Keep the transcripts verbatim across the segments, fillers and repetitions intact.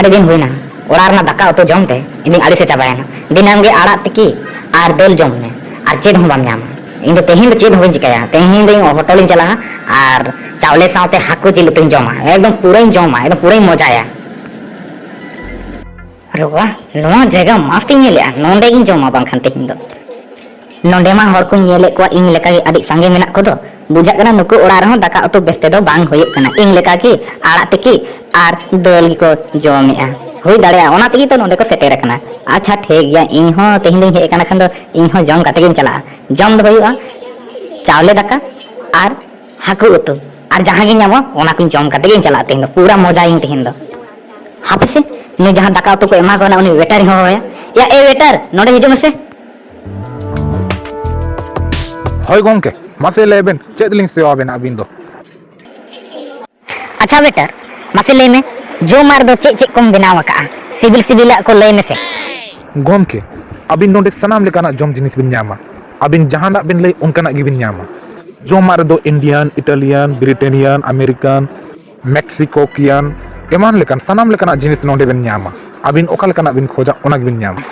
ᱟᱹᱰᱤ ᱫᱤᱱ ᱦᱩᱭᱱᱟ, ᱚᱲᱟᱜ ᱨᱮᱱᱟᱜ ᱫᱟᱠᱟ ᱩᱛᱩ ᱡᱚᱢ ᱛᱮ ᱤᱧ ᱫᱚᱧ ᱟᱹᱲᱤᱥ ᱪᱟᱵᱟᱭᱮᱱᱟ᱾ ᱫᱤᱱᱟᱹᱢ ᱜᱮ ᱟᱲᱟᱜ ᱛᱤᱠᱤ ᱟᱨ ᱫᱟᱹᱞ ᱡᱚᱢ ᱢᱮ, ᱟᱨ ᱪᱮᱫ ᱦᱚᱸ ᱵᱟᱢ ᱧᱟᱢᱟ᱾ ᱤᱧ ᱫᱚ ᱛᱮᱦᱮᱧ ᱫᱚ ᱪᱮᱫ ᱦᱚᱸ ᱵᱟᱹᱧ ᱪᱤᱠᱟᱹᱭᱟ, ᱛᱮᱦᱮᱧ ᱫᱚ ᱤᱧ ᱦᱳᱴᱮᱞᱤᱧ ᱪᱟᱞᱟᱜᱼᱟ ᱟᱨ ᱪᱟᱣᱞᱮ ᱥᱟᱶᱛᱮ ᱦᱟᱹᱠᱩ ᱡᱤᱞ ᱩᱛᱩᱧ ᱡᱚᱢᱟ, ᱮᱠᱫᱚᱢ ᱯᱩᱨᱟᱹᱧ ᱡᱚᱢᱟ, ᱮᱠᱫᱚᱢ ᱯᱩᱨᱟᱹᱧ ᱢᱚᱡᱟᱭᱟ᱾ ᱟᱨᱮ ᱵᱟᱦ, ᱱᱚᱣᱟ ᱡᱟᱭᱜᱟ ᱢᱟᱥᱛᱤᱧ ᱧᱮᱞᱮᱜᱼᱟ, ᱱᱚᱸᱰᱮ ᱜᱤᱧ ᱡᱚᱢᱟ ᱵᱟᱝᱠᱷᱟᱱ ᱛᱮᱦᱮᱧ ᱫᱚ᱾ ᱱᱚᱸᱰᱮ ᱢᱟ ᱦᱚᱲ ᱠᱚᱧ ᱧᱮᱞᱮᱫ ᱠᱚᱣᱟ ᱤᱧ ᱞᱮᱠᱟ ᱜᱮ ᱟᱹᱰᱤ ᱥᱟᱸᱜᱮ ᱢᱮᱱᱟᱜ ᱠᱚᱫᱚ᱾ ᱵᱩᱡᱷᱟᱹᱜ ᱠᱟᱱᱟ ᱱᱩᱠᱩ ᱚᱲᱟᱜ ᱨᱮᱦᱚᱸ ᱫᱟᱠᱟ ᱩᱛᱩ ᱵᱮᱥ ᱛᱮᱫᱚ ᱵᱟᱝ ᱦᱩᱭᱩᱜ ᱠᱟᱱᱟ, ᱤᱧ ᱞᱮᱠᱟ ᱜᱮ ᱟᱲᱟᱜ ᱛᱤᱠᱤ ᱟᱨ ᱫᱟᱹᱞ ᱜᱮᱠᱚ ᱡᱚᱢᱮᱜᱼᱟ᱾ ᱦᱩᱭ ᱫᱟᱲᱮᱭᱟᱜᱼᱟ ᱚᱱᱟ ᱛᱮᱜᱮ ᱛᱚ ᱱᱚᱸᱰᱮ ᱠᱚ ᱥᱮᱴᱮᱨ ᱟᱠᱟᱱᱟ᱾ ᱟᱪᱪᱷᱟ ᱴᱷᱤᱠ ᱜᱮᱭᱟ, ᱤᱧ ᱦᱚᱸ ᱛᱮᱦᱮᱧ ᱫᱚᱧ ᱦᱮᱡ ᱟᱠᱟᱱ ᱠᱷᱟᱱ ᱫᱚ ᱤᱧ ᱦᱚᱸ ᱡᱚᱢ ᱠᱟᱛᱮ ᱜᱤᱧ ᱪᱟᱞᱟᱜᱼᱟ᱾ ᱡᱚᱢ ᱫᱚ ᱦᱩᱭᱩᱜᱼᱟ ᱪᱟᱣᱞᱮ ᱫᱟᱠᱟ ᱟᱨ ᱦᱟᱹᱠᱩ ᱩᱛᱩ, ᱟᱨ ᱡᱟᱦᱟᱸ ᱜᱤᱧ ᱧᱟᱢᱟ ᱚᱱᱟ ᱠᱚᱧ ᱡᱚᱢ ᱠᱟᱛᱮ ᱜᱤᱧ ᱪᱟᱞᱟᱜᱼᱟ ᱛᱮᱦᱮᱧ ᱫᱚ, ᱯᱩᱨᱟᱹ ᱢᱚᱡᱟᱭᱟᱹᱧ ᱛᱮᱦᱮᱧ ᱫᱚ᱾ ᱦᱟᱯᱮ ᱥᱮ, ᱱᱩᱭ ᱡᱟᱦᱟᱸ ᱫᱟᱠᱟ ᱩᱛᱩ ᱠᱚ ᱮᱢᱟ ᱠᱚ ᱠᱟᱱᱟ ᱩᱱᱤ ᱣᱮᱴᱟᱨᱤᱧ ᱦᱚᱦᱚᱣᱟᱭᱟ᱾ ᱭᱟ ᱮ ᱣᱮᱴᱟᱨ, ᱱᱚᱸᱰᱮ ᱦᱤᱡᱩᱜ ᱢᱮᱥᱮ᱾ ᱦᱳᱭ ᱜᱚᱢᱠᱮ, ᱢᱟᱥᱮ ᱞᱟᱹᱭ ᱵᱮᱱ ᱪᱮᱫ ᱞᱤᱧ ᱥᱮᱵᱟ ᱵᱮᱱᱟ ᱟᱹᱵᱤᱱ ᱫᱚ? ᱟᱪᱪᱷᱟ ᱣᱮᱴᱟᱨ, ᱢᱟᱥᱮ ᱞᱟᱹᱭ ᱢᱮ, ᱡᱚᱢᱟᱜ ᱨᱮᱫᱚ ᱪᱮᱫ ᱪᱮᱫ ᱠᱚᱢ ᱵᱮᱱᱟᱣ ᱟᱠᱟᱜᱼᱟ? ᱥᱤᱵᱤᱞ ᱥᱤᱵᱤᱞᱟᱜ ᱠᱚ ᱞᱟᱹᱭ ᱢᱮᱥᱮ᱾ ᱜᱚᱢᱠᱮ, ᱟᱹᱵᱤᱱ ᱱᱚᱰᱮ ᱥᱟᱱᱟᱢ ᱞᱮᱠᱟᱱᱟᱜ ᱡᱚᱢ ᱡᱤᱱᱤᱥ ᱵᱤᱱ ᱧᱟᱢᱟ᱾ ᱟᱹᱵᱤᱱ ᱡᱟᱦᱟᱱᱟᱜ ᱵᱤᱱ ᱞᱟᱹᱭ ᱚᱱᱠᱟᱱᱟᱜ ᱜᱮᱵᱤᱱ ᱧᱟᱢᱟ᱾ ᱡᱚᱢᱟᱜ ᱨᱮᱫᱚ ᱤᱱᱰᱤᱭᱟᱱ, ᱤᱴᱟᱞᱤᱭᱟᱱ, ᱵᱨᱤᱴᱮᱱᱤᱭᱟᱱ, ᱟᱢᱮᱨᱤᱠᱟᱱ, ᱢᱮᱠᱥᱤᱠᱳᱠᱤᱭᱟᱱ, ᱮᱢᱟᱱ ᱞᱮᱠᱟᱱ ᱥᱟᱱᱟᱢ ᱞᱮᱠᱟᱱᱟᱜ ᱡᱤᱱᱤᱥ ᱱᱚᱰᱮ ᱵᱮᱱ ᱧᱟᱢᱟ᱾ ᱟᱹᱵᱤᱱ ᱚᱠᱟ ᱞᱮᱠᱟᱱᱟᱜ ᱵᱤᱱ ᱠᱷᱚᱡᱟ ᱚᱱᱟ ᱜᱮᱵᱤᱱ ᱧᱟᱢᱟ᱾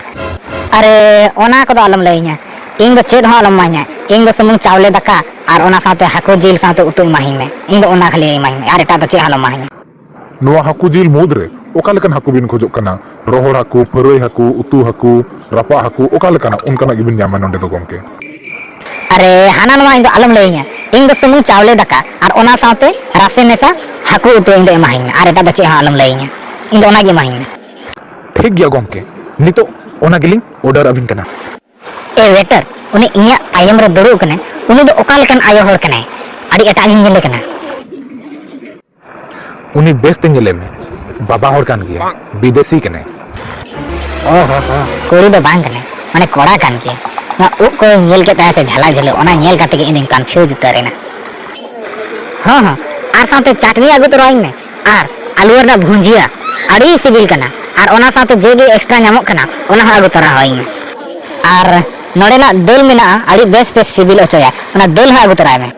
ᱟᱨᱮ, ᱚᱱᱟ ᱠᱚᱫᱚ ᱟᱞᱚᱢ ᱞᱟᱹᱭᱟᱹᱧᱟ, ᱤᱧ ᱫᱚ ᱪᱮᱫ ᱦᱚᱸ ᱟᱞᱚᱢ ᱮᱢᱟᱹᱧᱟ᱾ ᱤᱧ ᱫᱚ ᱥᱩᱢᱩᱝ ᱪᱟᱣᱞᱮ ᱫᱟᱠᱟ ᱟᱨ ᱚᱱᱟ ᱥᱟᱶᱛᱮ ᱦᱟᱹᱠᱩ ᱡᱤᱞ ᱥᱟᱶᱛᱮ ᱩᱛᱩ ᱮᱢᱟᱹᱧ ᱢᱮ, ᱤᱧ ᱫᱚ ᱚᱱᱟ ᱠᱷᱟᱹᱞᱤ ᱮᱢᱟᱹᱧ ᱢᱮ, ᱟᱨ ᱮᱴᱟᱜ ᱫᱚ ᱪᱮᱫ ᱦᱚᱸ ᱟᱞᱚᱢ ᱮᱢᱟᱹᱧᱟ᱾ ᱱᱚᱣᱟ ᱦᱟᱹᱠᱩ ᱡᱤᱞ ᱢᱩᱫᱽᱨᱮ ᱚᱠᱟ ᱞᱮᱠᱟᱱ ᱦᱟᱹᱠᱩ ᱵᱤᱱ ᱠᱷᱚᱡᱚᱜ ᱠᱟᱱᱟ? ᱨᱚᱦᱚᱲ ᱦᱟᱹᱠᱩ, ᱯᱷᱟᱹᱨᱟᱹᱭ ᱦᱟᱹᱠᱩ, ᱩᱛᱩ ᱦᱟᱹᱠᱩ, ᱨᱟᱯᱟᱜ ᱦᱟᱹᱠᱩ, ᱚᱠᱟ ᱞᱮᱠᱟᱱᱟᱜ ᱚᱱᱠᱟᱱᱟᱜ ᱜᱮᱵᱤᱱ ᱧᱟᱢᱟ ᱱᱚᱰᱮ ᱫᱚ ᱜᱚᱢᱠᱮ᱾ ᱟᱨᱮ, ᱦᱟᱱᱟ ᱱᱚᱣᱟ ᱤᱧ ᱫᱚ ᱟᱞᱚᱢ ᱞᱟᱹᱭᱟᱹᱧᱟ, ᱤᱧ ᱫᱚ ᱥᱩᱢᱩᱝ ᱪᱟᱣᱞᱮ ᱫᱟᱠᱟ ᱟᱨ ᱚᱱᱟ ᱥᱟᱶᱛᱮ ᱨᱟᱥᱮ ᱢᱮᱥᱟ ᱦᱟᱹᱠᱩ ᱩᱛᱩ ᱤᱧ ᱫᱚ ᱮᱢᱟᱹᱧ ᱢᱮ, ᱟᱨ ᱮᱴᱟᱜ ᱫᱚ ᱪᱮᱫ ᱦᱚᱸ ᱟᱞᱚᱢ ᱞᱟᱹᱭᱟᱹᱧᱟ, ᱤᱧ ᱫᱚ ᱚᱱᱟ ᱜᱮ ᱮᱢᱟᱹᱧ ᱢᱮ᱾ ᱴᱷᱤᱠ ᱜᱮᱭᱟ ᱜᱚᱢᱠᱮ, ᱱᱤᱛᱚᱜ ᱚᱱᱟ ᱜᱮᱞᱤᱧ ᱚᱰᱟᱨ ᱟᱹᱵᱤᱱ ᱠᱟᱱᱟ᱾ ᱮ ᱣᱮᱴᱟᱨ, ᱩᱱᱤ ᱤᱧᱟᱹᱜ ᱛᱟᱭᱚᱢ ᱨᱮ ᱫᱩᱲᱩᱵ ᱠᱟᱱᱟᱭ, ᱩᱱᱤ ᱫᱚ ᱚᱠᱟ ᱞᱮᱠᱟᱱ ᱟᱭᱳ ᱦᱚᱲ ᱠᱟᱱᱟᱭ? ᱟᱹᱰᱤ ᱮᱴᱟᱜ ᱜᱤᱧ ᱧᱮᱞᱮ ᱠᱟᱱᱟ᱾ ᱩᱱᱤ ᱵᱮᱥ ᱛᱮ ᱧᱮᱞᱮ ᱢᱮ, ᱵᱟᱵᱟ ᱦᱚᱲ ᱠᱟᱱ ᱜᱮᱭᱟᱭ, ᱵᱤᱫᱮᱥᱤ ᱠᱟᱱᱟᱭ᱾ ᱚ ᱦᱚ ᱦᱚ, ᱠᱩᱲᱤ ᱫᱚ ᱵᱟᱝ ᱠᱟᱱᱟᱭ, ᱢᱟᱱᱮ ᱠᱚᱲᱟ ᱠᱟᱱ ᱜᱮᱭᱟᱭ᱾ ᱱᱚᱣᱟ ᱩᱵ ᱠᱚ ᱧᱮᱞ ᱠᱮᱫ ᱛᱟᱭᱟ ᱥᱮ ᱡᱷᱟᱞᱟ ᱡᱷᱩᱞᱟᱹ, ᱚᱱᱟ ᱧᱮᱞ ᱠᱟᱛᱮ ᱜᱮ ᱤᱧ ᱫᱚᱧ ᱠᱚᱱᱯᱷᱤᱭᱩᱡᱽ ᱩᱛᱟᱹᱨ ᱮᱱᱟ᱾ ᱦᱚᱸ ᱦᱚᱸ, ᱟᱨ ᱥᱟᱶᱛᱮ ᱪᱟᱴᱱᱤ ᱟᱹᱜᱩ ᱛᱚᱨᱟᱣᱟᱹᱧ ᱢᱮ, ᱟᱨ ᱟᱹᱞᱩ ᱨᱮᱱᱟᱜ ᱵᱷᱩᱸᱡᱤᱭᱟ, ᱟᱹᱰᱤ ᱥᱤᱵᱤᱞ ᱠᱟᱱᱟ, ᱟᱨ ᱚᱱᱟ ᱥᱟᱶᱛᱮ ᱡᱮ ᱜᱮ ᱮᱠᱥᱴᱨᱟ ᱧᱟᱢᱚᱜ ᱠᱟᱱᱟ ᱚᱱᱟ ᱦᱚᱸ ᱟᱹᱜᱩ ᱛᱚᱨᱟ ᱟᱹᱧ ᱢᱮ᱾ ᱟᱨ ᱱᱚᱰᱮᱱᱟᱜ ᱫᱟᱹᱞ ᱢᱮᱱᱟᱜᱼᱟ, ᱟᱹᱰᱤ ᱵᱮᱥ ᱵᱮᱥ ᱥᱤᱵᱤᱞ ᱦᱚᱪᱚᱭᱟ, ᱚᱱᱟ ᱫᱟᱹᱞ ᱦᱚᱸ ᱟᱹᱜᱩ ᱛᱚᱨᱟᱭ ᱢᱮ᱾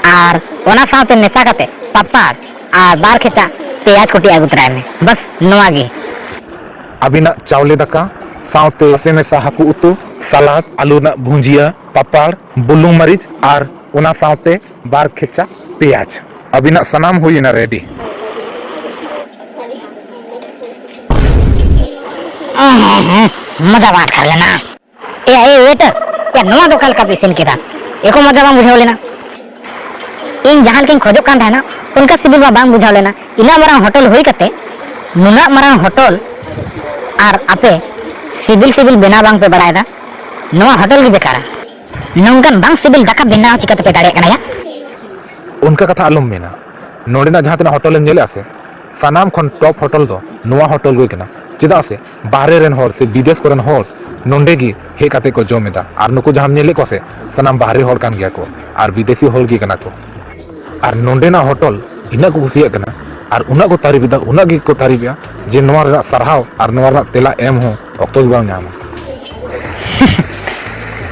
ᱟᱨ ᱚᱱᱟ ᱥᱟᱶᱛᱮ ᱢᱮᱥᱟ ᱠᱟᱛᱮ ᱯᱟᱯᱟᱲ ᱟᱨ ᱵᱟᱨ ᱠᱷᱮᱪᱟ ᱯᱮᱸᱭᱟᱡᱽ ᱠᱩᱴᱤ ᱟᱹᱜᱩ ᱛᱚᱨᱟᱭ ᱢᱮ, ᱵᱟᱥ ᱱᱚᱣᱟ ᱜᱮ᱾ ᱟᱹᱵᱤᱱᱟᱜ ᱪᱟᱣᱞᱮ ᱫᱟᱠᱟ ᱥᱟᱶᱛᱮ ᱨᱟᱥᱮ ᱢᱮᱥᱟ ᱦᱟᱹᱠᱩ ᱩᱛᱩ, ᱥᱟᱞᱟᱰ, ᱟᱹᱞᱩ ᱨᱮᱱᱟᱜ ᱵᱷᱩᱸᱡᱤᱭᱟ, ᱯᱟᱯᱟᱲ, ᱵᱩᱞᱩᱝ ᱢᱟᱹᱨᱤᱪ ᱟᱨ ᱚᱱᱟ ᱥᱟᱶᱛᱮ ᱵᱟᱨ ᱠᱷᱮᱪᱟ ᱯᱮᱸᱭᱟᱡᱽ᱾ ᱟᱹᱵᱤᱱᱟᱜ ᱥᱟᱱᱟᱢ ᱦᱩᱭ ᱮᱱᱟ ᱨᱮᱰᱤ᱾ ᱢᱚᱡᱟ ᱵᱟᱝ ᱟᱴᱠᱟᱨ ᱞᱮᱱᱟ᱾ ᱮᱭᱟ, ᱮ ᱣᱮᱴᱟᱨ, ᱮᱭᱟ, ᱱᱚᱣᱟ ᱫᱚ ᱚᱠᱟ ᱞᱮᱠᱟ ᱯᱮ ᱤᱥᱤᱱ ᱠᱮᱫᱟ? ᱮᱠᱚ ᱢᱚᱡᱟ ᱵᱟᱝ ᱵᱩᱡᱷᱟᱹᱣ ᱞᱮᱱᱟ᱾ ᱤᱧ ᱡᱟᱦᱟᱸ ᱞᱮᱠᱟᱧ ᱠᱷᱚᱡᱚᱜ ᱠᱟᱱ ᱛᱟᱦᱮᱱᱟ, ᱚᱱᱠᱟ ᱥᱤᱵᱤᱞ ᱢᱟ ᱵᱟᱝ ᱵᱩᱡᱷᱟᱹᱣ ᱞᱮᱱᱟ᱾ ᱤᱱᱟᱹᱜ ᱢᱟᱨᱟᱝ ᱦᱳᱴᱮᱞ ᱦᱩᱭ ᱠᱟᱛᱮ, ᱱᱩᱱᱟᱹᱜ ᱢᱟᱨᱟᱝ ᱦᱳᱴᱮᱞ ᱟᱨ ᱟᱯᱮ ᱥᱤᱵᱤᱞ ᱥᱤᱵᱤᱞ ᱵᱮᱱᱟᱣ ᱵᱟᱝ ᱯᱮ ᱵᱟᱲᱟᱭᱮᱫᱟ, ᱱᱚᱣᱟ ᱦᱳᱴᱮᱞ ᱜᱮ ᱵᱮᱠᱟᱨᱟ᱾ ᱱᱚᱝᱠᱟᱱ ᱵᱟᱝ ᱥᱤᱵᱤᱞ ᱫᱟᱠᱟ ᱵᱮᱱᱟᱣ ᱪᱤᱠᱟᱹ ᱛᱮᱯᱮ ᱫᱟᱲᱮᱭᱟᱜ ᱠᱟᱱᱟ ᱭᱟ? ᱚᱱᱠᱟ ᱠᱟᱛᱷᱟ ᱟᱞᱚᱢ ᱢᱮᱱᱟ᱾ ᱱᱚᱰᱮᱱᱟᱜ ᱡᱟᱦᱟᱸ ᱛᱤᱱᱟᱹᱜ ᱦᱳᱴᱮᱞᱮᱢ ᱧᱮᱞᱮᱫᱼᱟ ᱥᱮ, ᱥᱟᱱᱟᱢ ᱠᱷᱚᱱ ᱴᱚᱯ ᱦᱳᱴᱮᱞ ᱫᱚ ᱱᱚᱣᱟ ᱦᱳᱴᱮᱞ ᱜᱮ ᱠᱟᱱᱟ᱾ ᱪᱮᱫᱟᱜ ᱥᱮ ᱵᱟᱦᱨᱮ ᱨᱮᱱ ᱦᱚᱲ ᱥᱮ ᱵᱤᱫᱮᱥ ᱠᱚᱨᱮᱱ ᱦᱚᱲ ᱱᱚᱰᱮ ᱜᱮ ᱦᱮᱡ ᱠᱟᱛᱮ ᱠᱚ ᱡᱚᱢ ᱮᱫᱟ᱾ ᱟᱨ ᱱᱩᱠᱩ ᱡᱟᱦᱟᱸᱢ ᱧᱮᱞᱮᱫ ᱠᱚᱣᱟ ᱥᱮ, ᱥᱟᱱᱟᱢ ᱵᱟᱦᱨᱮ ᱦᱚᱲ ᱠᱟᱱ ᱜᱮᱭᱟ ᱠᱚ ᱟᱨ ᱵᱤᱫᱮᱥᱤ ᱦᱚᱲ ᱜᱮ ᱠᱟᱱᱟ ᱠᱚ᱾ ᱟᱨ ᱱᱚᱰᱮᱱᱟᱜ ᱦᱳᱴᱮᱞ ᱤᱱᱟᱹᱜ ᱠᱚ ᱠᱩᱥᱤᱭᱟᱜ ᱠᱟᱱᱟ ᱟᱨ ᱩᱱᱟᱹᱜ ᱠᱚ ᱛᱟᱹᱨᱤᱯ ᱮᱫᱟ, ᱩᱱᱟᱹᱜ ᱜᱮᱠᱚ ᱛᱟᱹᱨᱤᱯ ᱮᱫᱟ ᱡᱮ ᱱᱚᱣᱟ ᱨᱮᱱᱟᱜ ᱥᱟᱨᱦᱟᱣ ᱟᱨ ᱱᱚᱣᱟ ᱨᱮᱱᱟᱜ ᱛᱮᱞᱟ ᱮᱢ ᱦᱚᱸ ᱚᱠᱛᱚ ᱜᱮ ᱵᱟᱝ ᱧᱟᱢᱟ᱾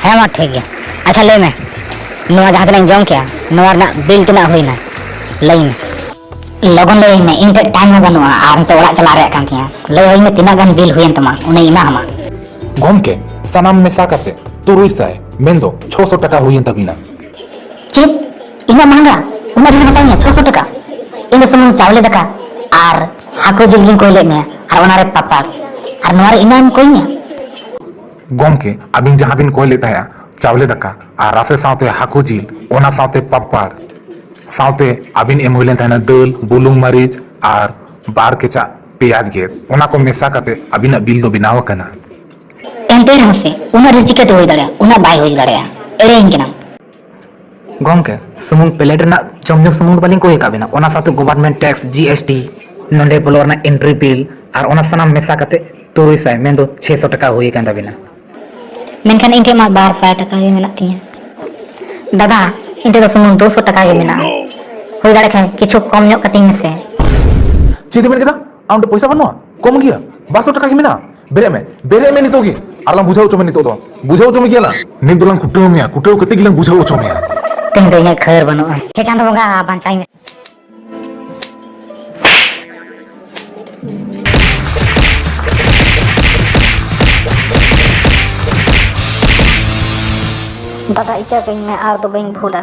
ᱦᱮᱸ, ᱢᱟ ᱴᱷᱤᱠ ᱜᱮᱭᱟ᱾ ᱟᱪᱪᱷᱟ, ᱞᱟᱹᱭ ᱢᱮ, ᱱᱚᱣᱟ ᱡᱟᱦᱟᱸ ᱛᱤᱱᱟᱹᱜ ᱤᱧ ᱡᱚᱢ ᱠᱮᱜᱼᱟ, ᱱᱚᱣᱟ ᱨᱮᱱᱟᱜ ᱵᱤᱞ ᱛᱤᱱᱟᱹᱜ ᱦᱩᱭᱱᱟ? ᱞᱟᱹᱭ ᱢᱮ᱾ ᱞᱚᱜᱚᱱ ᱞᱟᱹᱭ ᱢᱮ, ᱤᱧ ᱴᱷᱮᱱ ᱴᱟᱭᱤᱢ ᱦᱚᱸ ᱵᱟᱹᱱᱩᱜᱼᱟ ᱟᱨ ᱱᱤᱛᱚᱜ ᱚᱲᱟᱜ ᱪᱟᱞᱟᱜ ᱨᱮᱭᱟᱜ ᱠᱟᱱ ᱛᱤᱧᱟ᱾ ᱞᱟᱹᱭ ᱟᱹᱧ ᱢᱮ, ᱛᱤᱱᱟᱹᱜ ᱜᱟᱱ ᱵᱤᱞ ᱦᱩᱭᱮᱱ ᱛᱟᱢᱟ, ᱩᱱᱟᱹᱜ ᱤᱧ ᱮᱢᱟ ᱦᱟᱢᱟ᱾ ᱜᱚᱢᱠᱮ, ᱥᱟᱱᱟᱢ ᱢᱮᱥᱟ ᱠᱟᱛᱮ ᱛᱩᱨᱩᱭ ᱥᱟᱭ, ᱢᱮᱱᱫᱚ ᱪᱷᱚᱥᱚ ᱴᱟᱠᱟ ᱦᱩᱭᱮᱱ ᱛᱟᱵᱤᱱᱟ᱾ ᱪᱮᱫ? ᱤᱱᱟᱹᱜ ᱢᱟᱦᱟᱝᱜᱟ? ᱩᱱᱟᱹᱜ ᱰᱷᱮᱨ ᱦᱟᱛᱟᱣ ᱤᱧᱟ, ᱪᱷᱚᱥᱚ ᱴᱟᱠᱟ? ᱤᱧ ᱫᱚ ᱥᱩᱢᱩᱝ ᱪᱟᱣᱞᱮ ᱫᱟᱠᱟ ᱟᱨ ᱦᱟᱹᱠᱩ ᱡᱤᱞ ᱜᱤᱧ ᱠᱚᱭ ᱞᱮᱫ ᱢᱮᱭᱟ, ᱟᱨ ᱚᱱᱟᱨᱮ ᱯᱟᱯᱟᱲ, ᱟᱨ ᱱᱚᱣᱟ ᱨᱮ ᱤᱱᱟᱹᱜ ᱮᱢ ᱠᱚᱭᱤᱧᱟ? ᱜᱚᱢᱠᱮ, ᱟᱹᱵᱤᱱ ᱡᱟᱦᱟᱸ ᱵᱤᱱ ᱠᱚᱭ ᱞᱮᱫ ᱛᱟᱦᱮᱸᱜᱼᱟ, ᱪᱟᱣᱞᱮ ᱫᱟᱠᱟ ᱟᱨ ᱨᱟᱥᱮ ᱥᱟᱶᱛᱮ ᱦᱟᱹᱠᱩ ᱡᱤᱞ, ᱚᱱᱟ ᱥᱟᱶᱛᱮ ᱯᱟᱯᱟᱲ, ᱥᱟᱶᱛᱮ ᱟᱹᱵᱤᱱ ᱮᱢ ᱦᱩᱭ ᱞᱮᱱ ᱛᱟᱦᱮᱱᱟ ᱫᱟᱹᱞ, ᱵᱩᱞᱩᱝ ᱢᱟᱹᱨᱤᱪ ᱟᱨ ᱵᱟᱨ ᱠᱮᱪᱟᱜ ᱯᱮᱸᱭᱟᱡᱽ ᱜᱮᱫ, ᱚᱱᱟ ᱠᱚ ᱢᱮᱥᱟ ᱠᱟᱛᱮ ᱟᱹᱵᱤᱱᱟᱜ ᱵᱤᱞ ᱫᱚ ᱵᱮᱱᱟᱣ ᱟᱠᱟᱱᱟ᱾ ᱮᱱᱛᱮ ᱨᱮᱦᱚᱸ ᱥᱮ, ᱩᱱᱟᱹᱜ ᱰᱷᱮᱨ ᱪᱤᱠᱟᱹᱛᱮ ᱦᱩᱭ ᱫᱟᱲᱮᱭᱟᱜᱼᱟ? ᱩᱱᱟᱹᱜ ᱵᱟᱭ ᱦᱩᱭ ᱫᱟᱲᱮᱭᱟᱜᱼᱟ, ᱮᱲᱮᱭᱟᱹᱧ ᱠᱟᱱᱟᱢ᱾ ᱜᱚᱢᱠᱮ, ᱥᱩᱢᱩᱝ ᱯᱞᱮᱴ ᱨᱮᱱᱟᱜ ᱡᱚᱢ ᱧᱩ ᱥᱩᱢᱩᱝ ᱫᱚ ᱵᱟᱹᱞᱤᱧ ᱠᱚᱭ ᱟᱠᱟᱫ ᱵᱤᱱᱟ, ᱚᱱᱟ ᱥᱟᱶᱛᱮ government tax, G S T, ᱱᱚᱰᱮ ᱵᱚᱞᱚ ᱨᱮᱱᱟᱜ ᱮᱱᱴᱨᱤ ᱵᱤᱞ ᱟᱨ ᱚᱱᱟ ᱥᱟᱱᱟᱢ ᱢᱮᱥᱟ ᱠᱟᱛᱮ ᱛᱩᱨᱩᱭ ᱥᱟᱭ, ᱢᱮᱱᱫᱚ ᱪᱷᱮ ᱥᱚ ᱴᱟᱠᱟ ᱦᱩᱭ ᱟᱠᱟᱱ ᱛᱟᱵᱤᱱᱟ᱾ ᱢᱮᱱᱠᱷᱟᱱ ᱤᱧ ᱴᱷᱮᱱ ᱢᱟ ᱵᱟᱨ ᱥᱟᱭ ᱴᱟᱠᱟ ᱜᱮ ᱢᱮᱱᱟᱜ ᱛᱤᱧᱟᱹ᱾ ᱫᱟᱫᱟ, ᱤᱧ ᱴᱷᱮᱱ ᱫᱚ ᱥᱩᱢᱩᱝ ᱫᱩ ᱥᱚ ᱴᱟᱠᱟ ᱜᱮ ᱢᱮᱱᱟᱜᱼᱟ᱾ ᱦᱩᱭ ᱫᱟᱲᱮ ᱠᱷᱟᱱ ᱠᱤᱪᱷᱩ ᱠᱚᱢ ᱧᱚᱜ ᱠᱟᱹᱛᱤᱧ ᱢᱮᱥᱮ᱾ ᱪᱮᱫ ᱮᱢ ᱢᱮᱱ ᱠᱮᱫᱟ? ᱟᱢ ᱴᱷᱮᱱ ᱯᱚᱭᱥᱟ ᱵᱟᱹᱱᱩᱜᱼᱟ? ᱠᱚᱢ ᱜᱮᱭᱟ? ᱵᱟᱨ ᱥᱚ ᱴᱟᱠᱟ ᱜᱮ ᱢᱮᱱᱟᱜᱼᱟ᱾ ᱵᱮᱨᱮᱫ ᱢᱮ, ᱵᱮᱨᱮᱫ ᱢᱮ ᱱᱤᱛᱚᱜ ᱜᱮ᱾ ᱟᱨ ᱞᱟᱝ ᱵᱩᱡᱷᱟᱹᱣ ᱦᱚᱪᱚ ᱢᱮ ᱱᱤᱛᱚᱜ ᱫᱚ᱾ ᱵᱩᱡᱷᱟᱹᱣ ᱦᱚᱪᱚ ᱢᱮ ᱜᱮᱭᱟ ᱞᱟᱝ᱾ ᱱᱤᱛ ᱫᱚᱞᱟᱝ ᱠᱩᱴᱟᱹᱣ ᱢᱮᱭᱟ, ᱠᱩᱴᱟᱹᱣ ᱠᱟᱛᱮ ᱜᱮᱞᱟᱝ ᱵᱩᱡᱷᱟᱹᱣ ᱦᱚᱪᱚ ᱢᱮᱭᱟ᱾ ᱛᱮᱦᱮᱧ ᱫᱚ ᱤᱧᱟᱹᱜ ᱠᱷᱟᱹᱲ ᱵᱟᱹᱱᱩᱜᱼᱟ᱾ ᱦᱮ ᱪᱟᱸᱫᱚ ᱵᱚᱸᱜᱟ, ᱵᱟᱧᱪᱟᱣᱤᱧ ᱢᱮ᱾ ᱫᱟᱫᱟ, ᱤᱠᱟᱹ ᱠᱟᱹᱧ ᱢᱮ, ᱟᱨ ᱫᱚ ᱵᱟᱹᱧ ᱵᱷᱩᱞᱟ᱾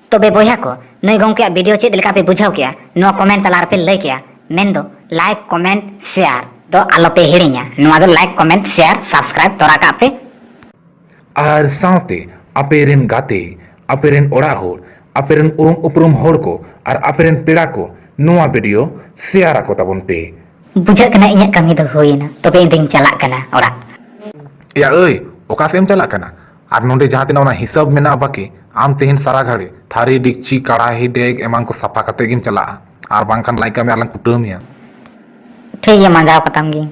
ᱛᱚᱵᱮ ᱵᱚᱭᱦᱟ ᱠᱚ, ᱱᱩᱭ ᱜᱚᱢᱠᱮᱭᱟᱜ ᱵᱷᱤᱰᱤᱭᱳ ᱪᱮᱫ ᱞᱮᱠᱟ ᱯᱮ ᱵᱩᱡᱷᱟᱹᱣ ᱠᱮᱜᱼᱟ? ᱱᱚᱣᱟ ᱠᱚᱢᱮᱱᱴ ᱛᱟᱞᱟ ᱨᱮᱯᱮ ᱞᱟᱹᱭ ᱠᱮᱜᱼᱟ᱾ ᱢᱮᱱᱫᱚ ᱞᱟᱭᱤᱠ, ᱠᱚᱢᱮᱱᱴ, ᱥᱮᱭᱟᱨ ᱫᱚ ᱟᱞᱚᱯᱮ ᱦᱤᱲᱤᱧᱟ᱾ ᱱᱚᱣᱟ ᱫᱚ ᱞᱟᱭᱤᱠ, ᱠᱚᱢᱮᱱᱴ, ᱥᱮᱭᱟᱨ, ᱥᱟᱵᱥᱠᱨᱟᱭᱤᱵ ᱛᱚᱨᱟ ᱠᱟᱜ ᱯᱮ᱾ ᱟᱨ ᱥᱟᱶᱛᱮ ᱟᱯᱮ ᱨᱮᱱ ᱜᱟᱛᱮ, ᱟᱯᱮ ᱨᱮᱱ ᱚᱲᱟᱜ ᱦᱚᱲ, ᱟᱯᱮ ᱨᱮᱱ ᱩᱨᱩᱢ ᱩᱯᱨᱩᱢ ᱦᱚᱲ ᱠᱚ ᱟᱨ ᱟᱯᱮ ᱨᱮᱱ ᱯᱮᱲᱟ ᱠᱚ ᱱᱚᱣᱟ ᱵᱷᱤᱰᱤᱭᱳ ᱥᱮᱭᱟᱨ ᱟᱠᱚ ᱛᱟᱵᱚᱱ ᱯᱮ᱾ ᱵᱩᱡᱷᱟᱹᱜ ᱠᱟᱱᱟ ᱤᱧᱟᱹᱜ ᱠᱟᱹᱢᱤ ᱫᱚ ᱦᱩᱭᱮᱱᱟ, ᱛᱚᱵᱮ ᱤᱧ ᱫᱚᱧ ᱪᱟᱞᱟᱜ ᱠᱟᱱᱟ ᱚᱲᱟᱜ᱾ ᱮᱭᱟ ᱟᱹᱭ, ᱚᱠᱟ ᱥᱮᱫ ᱮᱢ ᱪᱟᱞᱟᱜ ᱠᱟᱱᱟ? ᱟᱨ ᱱᱚᱰᱮ ᱡᱟᱦᱟᱸ ᱛᱤᱱᱟᱹᱜ ᱚᱱᱟ ᱦᱤᱥᱟᱹᱵ ᱢᱮᱱᱟᱜᱼᱟ ᱵᱟᱹᱠᱤ, ᱟᱢ ᱛᱮᱦᱮᱧ ᱥᱟᱨᱟ ᱜᱷᱟᱹᱲᱤ ᱛᱷᱟᱹᱨᱤ, ᱰᱮᱠᱪᱤ, ᱠᱟᱲᱟᱦᱤ, ᱰᱮᱜᱽ ᱮᱢᱟᱱ ᱠᱚ ᱥᱟᱯᱷᱟ ᱠᱟᱛᱮ ᱜᱮᱢ ᱪᱟᱞᱟᱜᱼᱟ, ᱟᱨ ᱵᱟᱝᱠᱷᱟᱱ ᱞᱟᱭᱤᱠ ᱠᱟᱜ ᱢᱮ, ᱟᱞᱟᱝ ᱠᱩᱴᱟᱹᱣ ᱢᱮᱭᱟ᱾ ᱴᱷᱤᱠ ᱜᱮᱭᱟ, ᱢᱟᱸᱡᱟᱣ ᱠᱟᱛᱟᱢ ᱜᱤᱧ᱾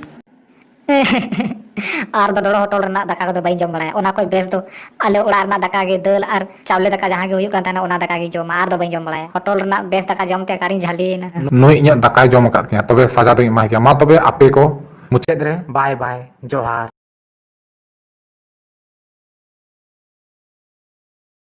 ᱟᱨ ᱫᱚ ᱰᱚᱲᱚ ᱦᱚᱴᱚᱞ ᱨᱮᱱᱟᱜ ᱫᱟᱠᱟ ᱠᱚᱫᱚ ᱵᱟᱹᱧ ᱡᱚᱢ ᱵᱟᱲᱟᱭᱟ᱾ ᱚᱱᱟ ᱠᱷᱚᱡ ᱵᱮᱥ ᱫᱚ ᱟᱞᱮ ᱚᱲᱟᱜ ᱨᱮᱱᱟᱜ ᱫᱟᱠᱟ ᱜᱮ, ᱫᱟᱹᱞ ᱟᱨ ᱪᱟᱣᱞᱮ ᱫᱟᱠᱟ ᱡᱟᱦᱟᱸ ᱜᱮ ᱦᱩᱭᱩᱜ ᱠᱟᱱ ᱛᱟᱦᱮᱱᱟ, ᱚᱱᱟ ᱫᱟᱠᱟ ᱜᱮ ᱡᱚᱢᱟ, ᱟᱨ ᱫᱚ ᱵᱟᱹᱧ ᱡᱚᱢ ᱵᱟᱲᱟᱭᱟ᱾ ᱦᱚᱴᱚᱞ ᱨᱮᱱᱟᱜ ᱵᱮᱥ ᱫᱟᱠᱟ ᱡᱚᱢ ᱛᱮ ᱚᱠᱟᱨᱤᱧ ᱡᱷᱟᱹᱞᱤᱭᱮᱱᱟ᱾ ᱱᱩᱭ ᱤᱧᱟᱹᱜ ᱫᱟᱠᱟᱭ ᱡᱚᱢ ᱟᱠᱟᱫ ᱛᱤᱧᱟ, ᱛᱚᱵᱮ ᱥᱟᱡᱟ ᱫᱚᱧ ᱮᱢᱟᱭ ᱜᱮᱭᱟ᱾ ᱢᱟ ᱛᱚᱵᱮ ᱟᱯᱮ ᱠᱚ ᱢᱩᱪᱟᱹᱫ ᱨᱮ ᱵᱟᱭ ᱵᱟᱭ, ᱡᱚᱦᱟᱨ᱾